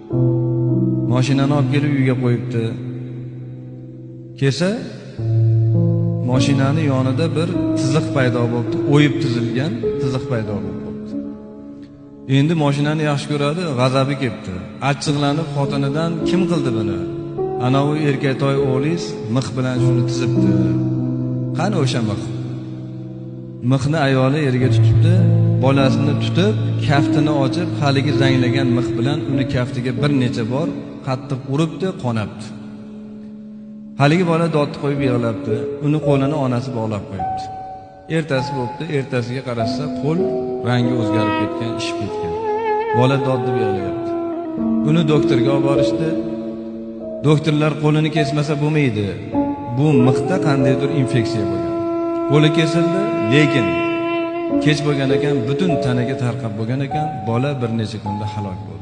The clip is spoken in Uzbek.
Mashinani olib kelib uyga qo'yibdi. Kelsa, mashinani yonida bir tiziq paydo bo'libdi, o'yib tizilgan tiziq paydo bo'libdi. Endi mashinani yaxshi ko'radi, g'azabi kelibdi. Achchiqlanib xotinidan kim qildi buni? Ana u erkaktoy o'g'lingiz mix bilan shuni tizibdi. Qani o'sha mix? Mixni ayoli yerga tutibdi, bolasini tutib, kaftini ochib, haligi zanglagan mix bilan uni kaftiga bir necha bor qattiq uribdi, qonabdi. Haligi bola dod qo'yib yig'labdi, uni qo'lini onasi bog'lab qo'yibdi. Ertasi bo'pti, ertasiga qarasa qo'l rangi o'zgarib ketgan, ishib ketgan. Bola dod deb yig'layapti. Uni doktorga olib borishdi. Doktorlar qo'lini kesmasa bo'lmaydi. Bu mixda qandaydir infeksiya bo'lgan. Qo'li kesildi, lekin kech bo'lgan ekan, butun tanaga tarqab bo'lgan ekan, bola bir necha kunda halok bo'ldi.